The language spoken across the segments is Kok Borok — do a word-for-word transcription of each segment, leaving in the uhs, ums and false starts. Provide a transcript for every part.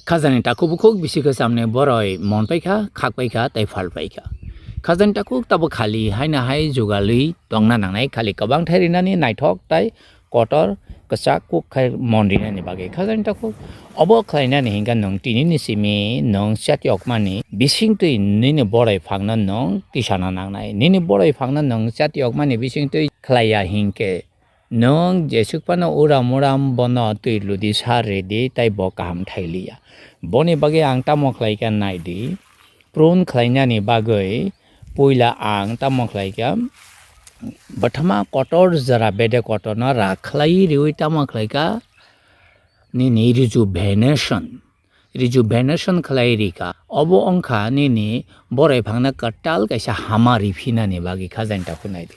Khajani takhuk bukhuk bisi khe chamni boroi mon paikha, khak paikha tei phal paikha. Khajani takhuk tabo khali haino hai jugalwi tongna nangnai, khali kwbang thai rinani naithok tei kotor kwchak kuk khai mon rinani bagwi. Khajani takhuk obo khlainani hinkhe nwng tinini simi nwng chatyokmani bisingtwi nini boroi phangno nwng tisana nangnai. Nini boroi phangno nwng chatyokmani bisingtwi khlaiya hinkhe nwng jesuk phano uram uram bono twi ludi sa ridi tei bo kaham thailiya. Boni bagwi ang tamo khlaikha naidi, prune khlainani bagwi puila ang tamo khlaikha, bwthama kotor jora bedek kotorno rak khlai riwi tamo khlaikha nini rejuvenation. Rejuvenation khlai rikha. Obo wngkha nini boroi phangno kwtal kaisa hama riphinani bagwi khajani takhuk naidi.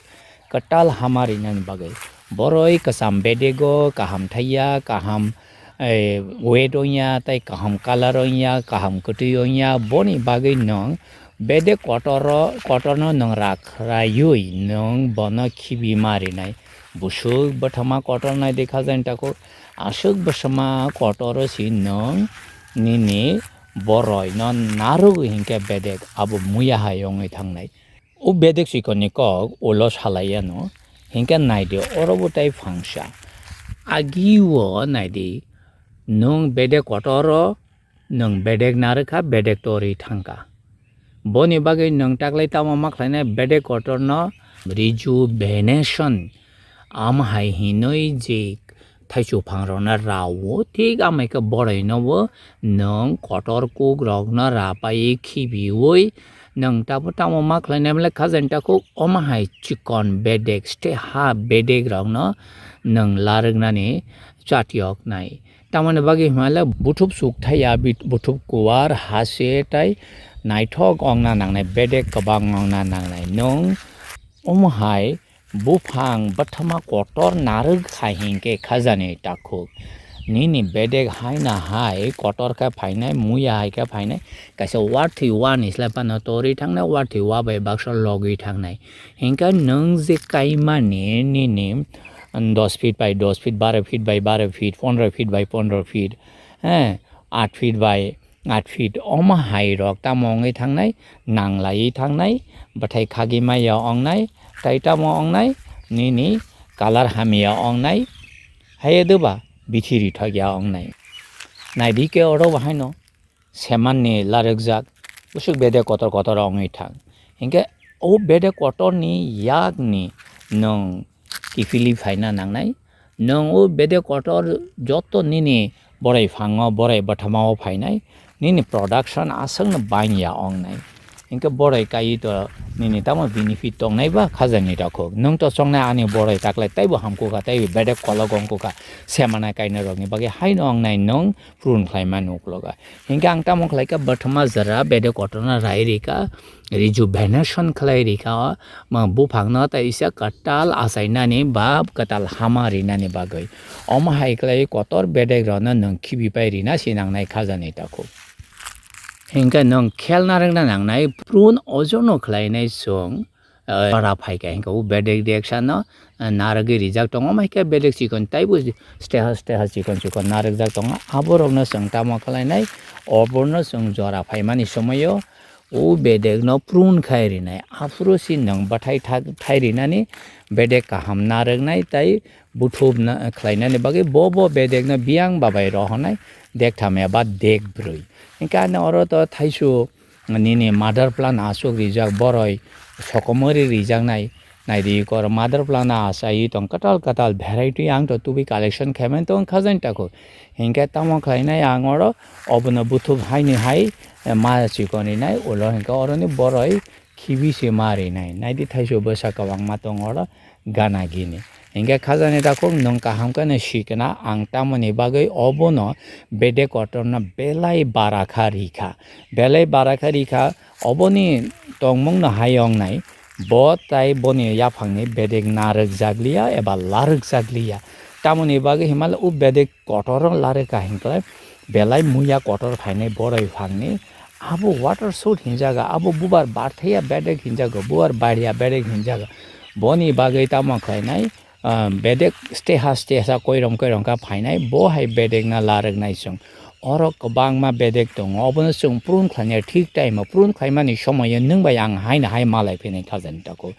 Kwtal hama rinani bagwi. Boroi kwcham bedego kaham thaiya, kaham, eh, weight wngya, tei kaham colour wngya, kaham kwtwi wngya, boni bagwi nwng bedek kotoro, kotorno nwng rak khlaiwi nwng bono khibi ma rinai. Busuk bwthama kotor naidi khajani takhuk. Aswk bwsama kotoro si nwng nini boroi no narwgwi hinkhe bedek abo muya hai wngwi thangnai. O bedek chikonni kok ulo salai yano hinkhe naidi oro bo tei phangsa. Agio naidi nwng bedek kotoro nwng bedek narwkha, bedek torwi thangkha. Boni bagwi nwng taklai tamo ma khlainai bedek kotorno rejuvenation. Amo hai hinwi je thaichuk phangrokno rao, thik amo hai khe boroinobo nwng kotor kukrokno rapaiwi khibiwi nwng tamo tamo ma khlainai mole khajani takhuk omo hai chikon bedek ste ha bedekrokno nwng larwknani chatyoknai. Tamoni bagwi hwnba le buthub sukthaiya, bit-, buthub kuwar, hase tei naithok wngna nangnai, bedek kwbang wngna nangnai. Nwng omo hai buphang bwthama kotor narwk kha hinkhe khajani takhuk. Nini bedek haino hai kotor khe phainai, muya hai khe phainai, kaisa warthwi wa ni slai phano torwi thangnai, warthwi wa bai baksa logwi thangnai. Hinkhe nwng je kaimani nini dos feet bai dos feet, baro feet bai baro feet, pondro feet bai pondro feet, eh, aat feet bai aat feet, omo hai rok tamo wngwi thangnai, nanglaiwi thangnai, bwthai khagwi maya wngnai, tei tamo wngnai, nini colour hamya wngnai, haye doba bithi rithok ya wngnai. Naidi khe oro bo haino semanni larwkjak, bwswk bedek kotor kotor wngwi thang. Hinkhe o bedek kotorni yakni nwng kiphilwi phaina nangnai. Nwng o bedek kotor joto nini boroi phango, boroi bwthamao phainai, nini production aswkno bangya wngnai. Hinkhe boroi kaiwi to nini tamo benefit tongnai ba khajani takhuk. Nwng to chongnai ani boroi taklai teibo hamkukha, teibo bedek kolok wngkukha, semana kainarokni bagwi haino wngnai nwng prune khlaimani uklogo. Hinkhe ang tamo khlaikha, bwthama jora bedek kotorno rai rikha, rejuvenation khlai rikha, ma buphangno tei isa kwtal achainani ba kwtal hama rinani bagwi. Omo hai khlai kotor bedekrokno nwng khibipai rina sinangnai khajani takhuk. Hinkhe nwng khel narwkna nangnai, prune ojono khlainai chwng, eh, jora phaikha hinkhe o bedek reaction no, eh, narwgwi rijak tongo, omo hai khe bedek chikon teibo steha steha chikon chikon narwkjak tongo. Aborokno chwng tamo khlainai, oborno chwng jora phaimani somoio o bedekno prune khai rinai. Aphuru si nwng bwthai thak-, thai rinani bedek kaham narwknai tei buthub na-, khlainani bagwi bo, bo bedekno biyang babai rohornai dektham eba dekbrwi. Hinkhe ani oro to thaisu nini mother plant aswk rijak, boroi sokomori rijaknai. Naidi kor mother plant achaiwi tong kwtal kwtal variety, ang to tubui collection khaimani tong khajani takhuk. Hinkhe tamo khlainai ang oro obono buthub haini hai, eh, ma chikon rinai ulo hinkhe oroni boroi khibi se ma rinai. Naidi thaisu bwsa kwbangma tong oro gana gini. Hinkhe khajani takhuk nwng kaham khe no sikna ang tamoni bagwi obono bedek kotorno belai bara kha rikha. Belai bara kha rikha, oboni tongmungno hai wngnai, bo tai boni yaphangni bedek narwkjakliya eba larwkjakliya. Tamoni bagwi hinmale o bedek kotorno larwkha hinkhe belai muya kotor phainai boroi phangni. Abo water shoot hinjago, abo bubar barthaiya bedek hinjago, bubar bariya bedek hinjago. Boni bagwi tamo khlainai, ah, bedek steha steha koirom koirom kha phainai, bo hai bedekno larwknai chwng. Oro kwbangma bedek tongo, obono chwng purun khlainai thik time o, purun khlaimani somoio nwng bai ang haino hai malai phinai khajani takhuk.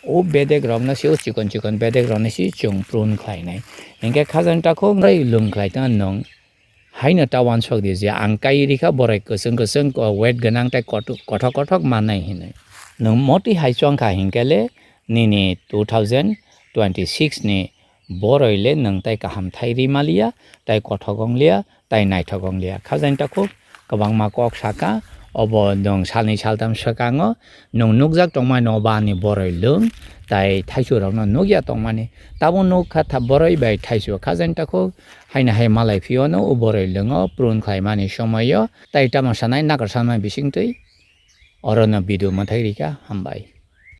O bedek rokno se, o chikon chikon bedek rokno se chwng purun khlainai. Hinkhe khajani takhuk, nwng lwng khlai tongna nwng haino ta uansuk di je ang kai rikha borok kwchwng kwchwng, ko-, weight gwnang tei kothok kothok mannai hinwi. Nwng motwi hai chong kha hinkhe le nini two thousand twenty-six ni boroi le nwng tai kaham thai ri maliya, tai kothok wng liya, tai naithok wng liya. Khajani takhuk kwbangma kok saka, obo nwng salni saltam swkango nwng nukjak tongmani obo ani boroi lwng tai thaichuk rokno nukya tongmani. Tabuk nuk kha tha boroi bai thaichuk. Khajani takhuk haino hai malai phiyano o boroi lwngo purun khlaimani somoio tai tamo sanai nakar sanmani bisingtwi orono video mwthai rikha. Hambai.